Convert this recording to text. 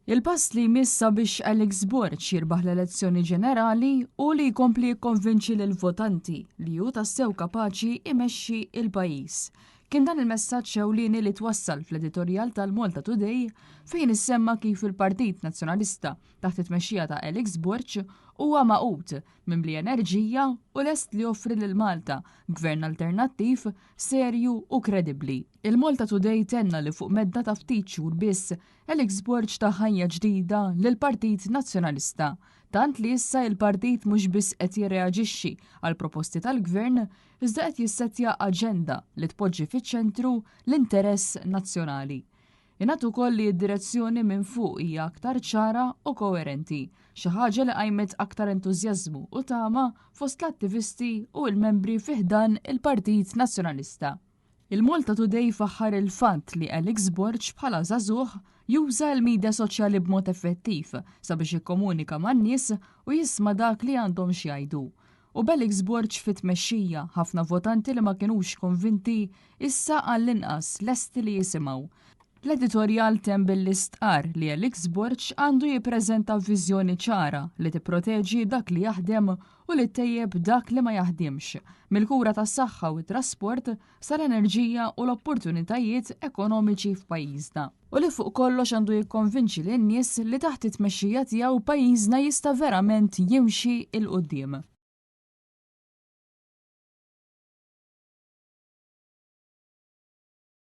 Il-pass li jmiss sabiex Alex Borg jirbaħ l-elezzjoni ġenerali hu li jkompli jikkonvinċi lill-votanti li hu tassew kapaċi imexxi il-pajjiż. Kien dan il-messaġġ ewlieni li twassal fl-editorjal tal-Malta Today fejn issemma kif il-Partit Nazzjonalista taħt it-tmexxija ta' Alex Borg huwa magħqud, mimli enerġija u lest li joffri lil Malta gvern alternattiv serju u kredibbli. Il-Malta Today tenna li fuq medda ta' ftit xhur biss, Alex Borg ta ħajja ġdida lill-Partit Nazzjonalista, tant li issa il-partit mhux biss qed jirreaġixxi għall proposti tal-gvern iżda qed jissettja aġenda li tpoġġi fiċ-ċentru l-interess nazzjonali. Ingħad ukoll li d-direzzjoni minn fuq hija aktar ċara u koerenti, xi ħaġa li qajmet aktar entużjażmu u tama fost l-attivisti u l-membri fi ħdan il-Partit Nazzjonalista. Il-Malta Today faħħar il-fatt li Alex Borg bħala żagħżugħ juża l-midja soċjali b'mod effettiv sabiex jikkomunika man-nies u jisma' dak li għandhom x'jgħidu. U b'Alex Borg fit-tmexxija, ħafna votanti li ma kinux konvinti issa għall-inqas lesti li jisimgħu. L-editorjal temm billi stqar li Alex Borg għandu jippreżenta viżjoni ċara li tipproteġi dak li jaħdem u li ttejjeb dak li ma jaħdimx, mill-kura tas-saħħa u t-trasport sal-enerġija u l-opportunitajiet ekonomiċi f'pajjiżna. U li fuq kollox għandu jikkonvinċi lin-nies li taħt it-tmexxija tiegħu pajjiżna jista' verament jimxi 'l quddiem.